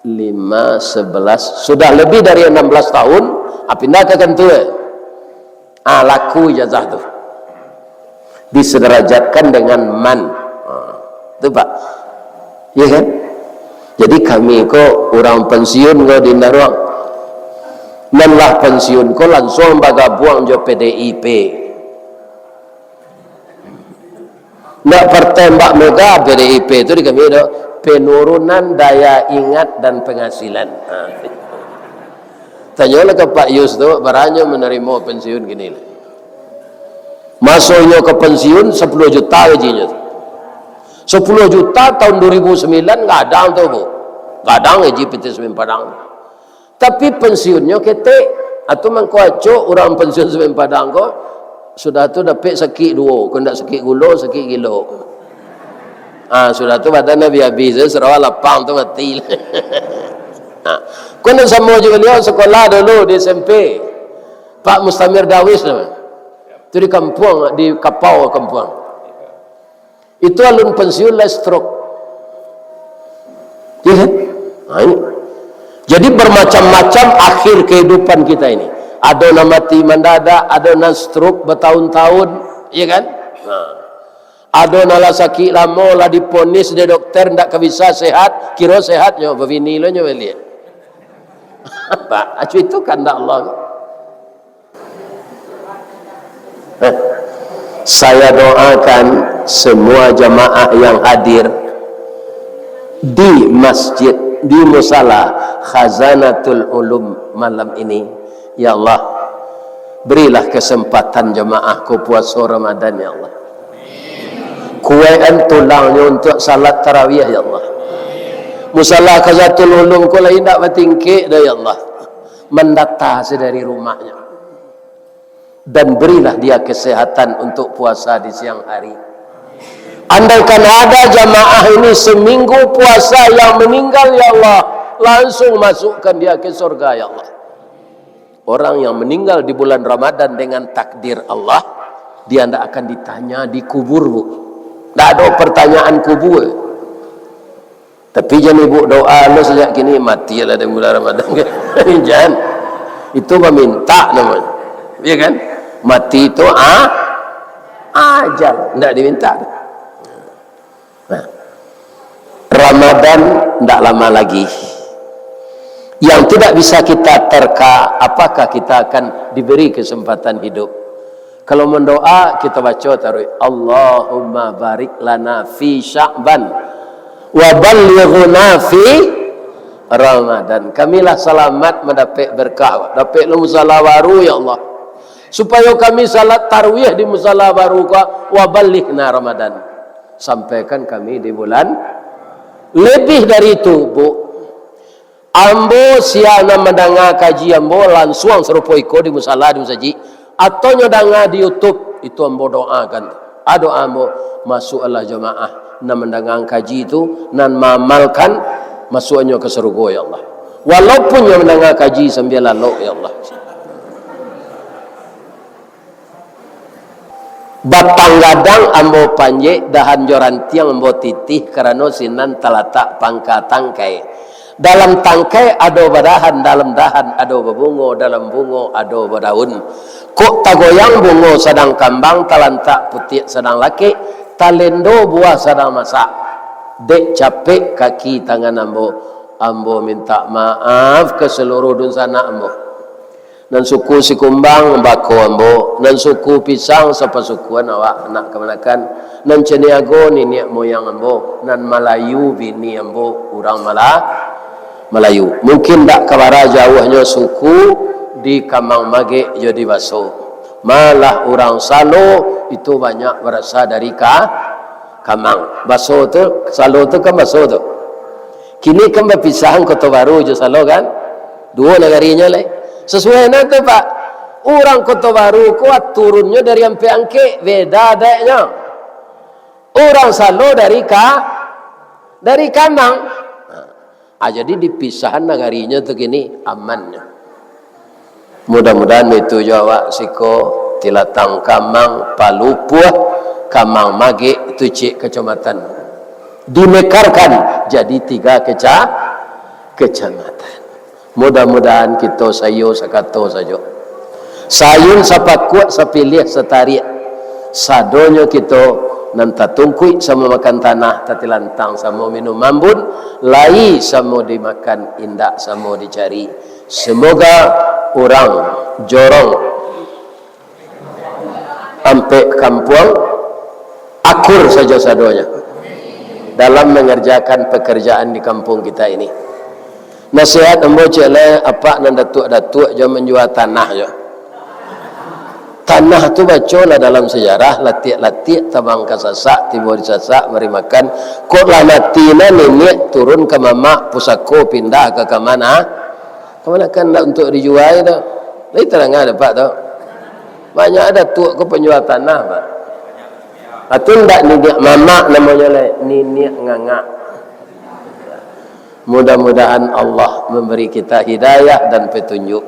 lima, sebelas, sudah lebih dari enam belas tahun, ah, pindah ka kantua. Ah, laku ijazah tu. Disedarajatkan dengan man. Ah, tu, Pak. Ya kan? Jadi kami ko urang pensiun ko di Indaruang. Nan lah pensiun ko langsuang bagabuang jo P D I P. Ndak partai Mbak Mega P D I P tu di kami tu, penurunan daya ingat dan penghasilan. Ha. Tanyolah ka Pak Yus tu, baranyo manarimo pensiun kini lah. Maso inyo ka pensiun, sapuluah juta gajinyo tu. Sapuluah juta tahun dua ribu sembilan gadang tu, Bu. Gadang gaji P T S M Padang. Tapi pensiunnyo ketek. Atu mangko acok urang pensiun S M Padang ko, sudah tu dapek sakik duo, ko ndak sakik gulo, sakik gilo. Ah, sudah tu badan habis-habis, sarawa lapang tu mati. Ah, ko nan samo jo baliau sakolah dulu di S M P. Pak Mustamir Darwis nama. Tu di kampuang, di Kapau kampuang. Itu alun pensiun lah stroke. Ya kan? Nah, ini. Jadi bermacam-macam akhir kehidupan kita ini. Ado nan mati mandadak, ado nan stroke bertahun-tahun, ya kan? Nah. Ado nan lah sakik lamo, lah diponis dek dokter ndak ka bisa sehat, kiro sehatnyo, babini lo nyo baliak. Pak, acu itu kandak Allah ko. Eh, saya doakan semua jamaah yang hadir di masjid, di musala Khazanatul Ulum malam ini. Ya Allah, berilah kesempatan jamaah ko puaso Ramadan, ya Allah. Kuaikan tulangnyo untuak salat tarawih, ya Allah. Musala Khazanatul Ulum ko lai indak batingkek doh, ya Allah. Mandata se dari rumahnyo. Dan berilah dia kesehatan untuk puasa di siang hari. Andaikan ada jamaah ini seminggu puasa yang meninggal, ya Allah, langsung masukkan dia ke surga, ya Allah. Orang yang meninggal di bulan Ramadan dengan takdir Allah, dia ndak akan ditanya di kubur, Bu. Ndak ada pertanyaan kubur. Tapi jan ibu doa lo sajak kini, mati lah di bulan Ramadan kan. Jan. Itu meminta namanya. Ya kan? Mati itu a-, ajal, ndak diminta. Nah. Ramadan ndak lama lagi. Yang tidak bisa kita terka, apakah kita akan diberi kesempatan hidup? Kalau mendoa, kita baca taruih, "Allahumma barik lana fi Sya'ban wa ballighna fi Ramadan." Kamilah salamat mandapek berkah, dapek lo musala baru, ya Allah. Supayo kami salat tarwih di musala baru ko, wa ballighna Ramadan. Sampaikan kami di bulan. Lebih dari itu, Bu, ambo sia nan mandanga kaji ambo lansuang sarupo iko di musala, di musajik, atau nyo danga di YouTube, itu ambo doakan. A doa ambo, masuaklah jamaah nan mandanga kaji tu, nan maamalkan, masuaknyo ka sarugo, ya Allah. Walaupun nyo mandanga kaji sambia lalok, ya Allah. Batang gadang ambo panjek, dahan jo rantiang ambo titih, karano sinan talatak pangka tangkai. Dalam tangkai ado badahan, dalam dahan ado babungo, dalam bungo ado badaun. Kok tagoyang bungo sadang kambang, talantak putiak sadang lakek, talendo buah sadang masak. Dek capek kaki tangan ambo, ambo mintak maaf ka saluruh dunsanak ambo. Nan suku Sikumbang, bako ambo. Nan suku Pisang, sapasukuan awak, anak kamanakan. Nan Caniago, niniak moyang ambo. Nan Malayu, bini ambo, urang Mala-, Malayu. Mungkin dak kabara jauahnyo suku di Kamang Magek jo di Baso. Malah urang Salo itu banyak barasa dari Ka-, Kamang. Baso tu, Salo tu kan Baso tu. Kini kan bapisahan Koto Baru jo Salo kan? Duo nagarinyo lai. Sasuai nan tu, Pak. Urang Koto Baru ko aturunnyo dari Ampek Angkek, beda adaiknyo. Urang Salo dari Ka-, dari Kamang. Ah, jadi dipisahan nagarinyo tu kini amannyo. Mudah-mudahan itu jo awak siko, Tilatang Kamang, Palupuah, Kamang Magek, tu ciek kacamatan. Dimekarkan jadi tiga keca-, kecamatan. Mudah-mudahan kito saiyo sakato sajo. Saayun sapakuak sapiliah satariak. Sadonyo kito Nan tatungkuik samo makan tanah, tatilantang samo minum ambun, lai samo dimakan, indak samo dicari. Semoga urang jorong ampek kampuang akur sajo sadonyo dalam mengerjakan pekerjaan di kampung kita ini. Nasihat ambo, ciek lai, apak nan datuak-datuak, jan manjua tanah jo. Tanah tu, bacolah dalam sejarah, latiak-latiak tabang ka Sasak, tibo di Sasak, mari makan. Kok lah mati nah niniak, turun ka mamak, pusako pindah ka kamana? Kamanakan, ndak untuak dijua doh. Lai tarang dek apak tu. Banyak datuak ko panjua tanah, Pak. Atau ndak niniak mamak namonyo lai, niniak ngangak. Mudah-mudahan Allah memberi kita hidayah dan petunjuk.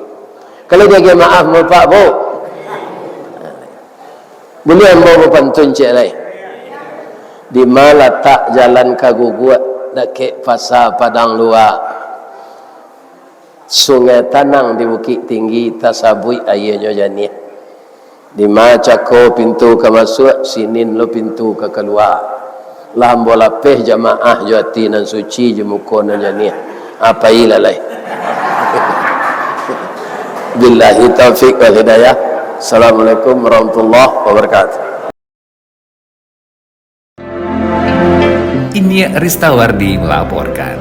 Kalau diagiah maaf, Bapak, Bu. Buliah ambo bapantun ciek lai. Dima latak jalan ka Guguak, dakek Pasa Padang Lua. Sungai tanang di Bukik Tinggi, tasabuik aianyo janiah. Dima cako pintu ka masuak, sinin lo pintu ka kalua. Lah ambo lapeh jamaah jo ati nan suci, jo muko nan janiah. Apai lah lai. Billahi taufik wal hidayah. Assalamualaikum warahmatullahi wabarakatuh. Inyiak Ristawardi melaporkan.